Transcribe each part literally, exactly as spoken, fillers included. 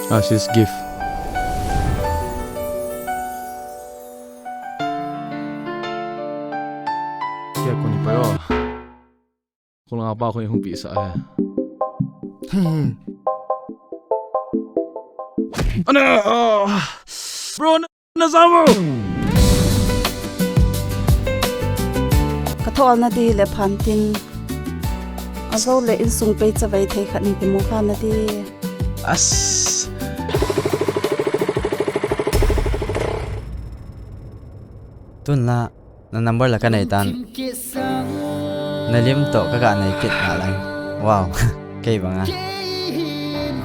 Ashish gift. Kya koni pa yo? Kung apa ko hung pi sa eh. Ana, ah, bro, na, na samu. Ka thol na di le phan tin. A zo le insung pei chavai thei khat ni ti mu kha na di. As. Tun la, na number la ka nei tan. Na lim to ka ga nei kit na lang. Wow, kei banga.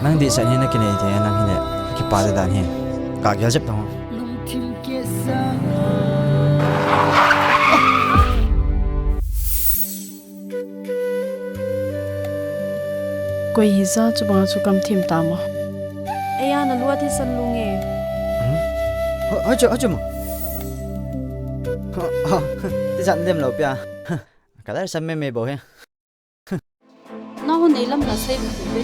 Nang di sa ni na ki nei te nang hi le, ki pa de dan hi. Ka gel jep tong. Koi hi ja chu banga chu kam thim ta mo. Eya na lua thi san lung e. Hmm? Ho, ho chu, ho chu mo. Ho, ho. Ti jan dem lo pia. Ka lai san me me bo he. Nau nei lam na sei bu be.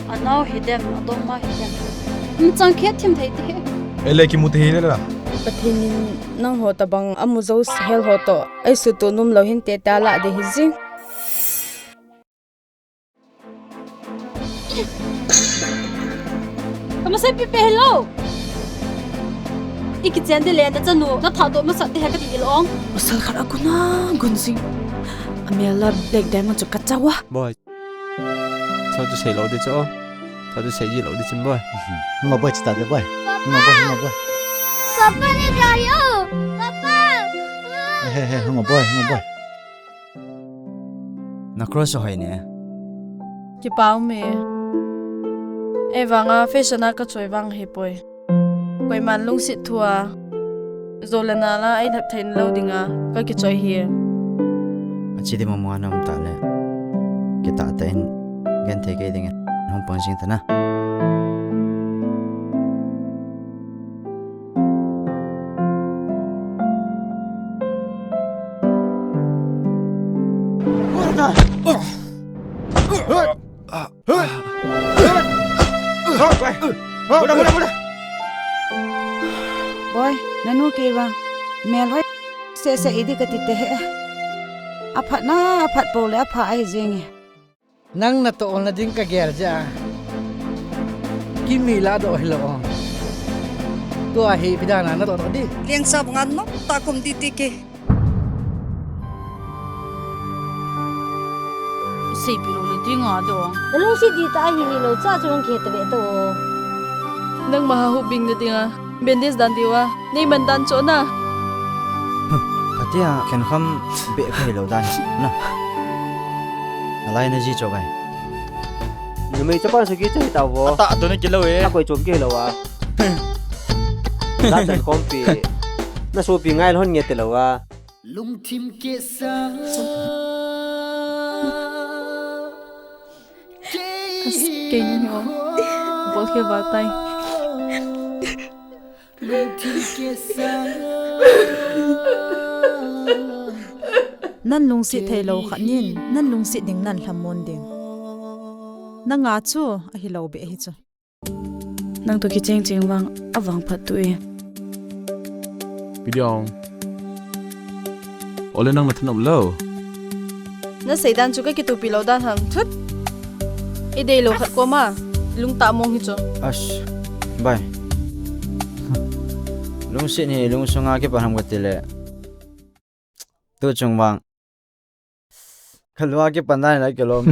A nau hi dem, a dong ma hi dem. Hm chang khe thim thei te. Ele ki mu te hi le la. Pathen in nang ho tabang amu zo hel ho to. Ai su tu num lo hin te ta la de hi jing. Ka masai pi pe hello. I kichen de le na chanu, na tha to masa te ha ka ti ilong. Masal khat a kun a kun jing. A mel la black diamond chu ka chawa. Boy. Sao chu sei lo de chu. Sao chu sei ji lo de chin boy. Ngo boy chita de boy. Ngo boy, ngo boy. Papa ne jayo. Papa. He, he, ngo boy, ngo boy. Na crush hoi ne. Kipa um e. Ei vanga fashion a ka choi vang hi poi. Koiman lungsit thua. Zo le na la ei lhap thei lo dinga ka kichoi hi. A chi di mo mo na um ta le. Kita ta in gen thei kei ding in. Hung pang jing ta na. Boy, nanu kei vang. Mel hoi. Se se idi ka ti te he. A phat na, a phat po le a pha ai jing e. Nang na to na ding ka gel ja. Kimi la do hi lo. Tua hi pidana na to di. Leng sa ngan no ta kum di ti ke. Sei pi lo le ti nga do. Na lungsit di ta hi ni lo cha chu nang ke ta ve to. Nangma ha hu bing na dinga. Bandage dan diu a, nei man dan chu na. Atia, khen kham be ka hi lo dan na. Alai na ji chu bai. Numei chapa saki chai ta vo. Ata do na ki lo e. A koi chom ki lo a. La chan khom pi. Na so pi ngai lhon nge te lo a. Lungthim kesa. As kei ni ho. Bol khe va tai. Nan lungsit thei lo khat nin, nan lungsit ding nan lhamon ding. Nanga chu ahi lo be hi chu. Nang to kicheng cheng vang, avang phat tu e. Pidiong. Ole nang na thanop lo. Na seidan chu ka kitupi lo dan ham thut. I dei lo khat koma, lungtah mong hi chu. Ash, bai. Lungsit hi, lungsunga kipan ham kati le. Tu chung vang. Ka lua kipan dan la kilom.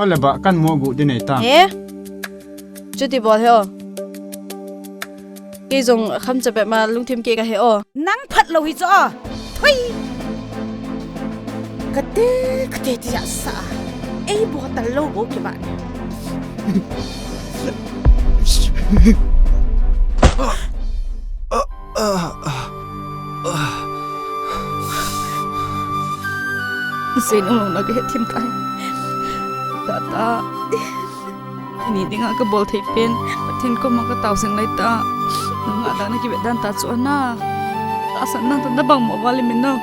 Ole ba kan mo gu di nei ta. He? Chuti bol he o. Kei jong kham cha be ma lungthim ke ka he o. Nang phat lo hi chu o. Thui. Kate, kate ti ja sa. Ei bo tal lo bo ki ba. Sen ong na ka he thim tai. Tata. Ni dinga ka bol thei pen. Pathen koma ka tao seng lai ta. Nang a dang na ki ve dan ta chu ana. Ta san nang ta na bang mo vale min no.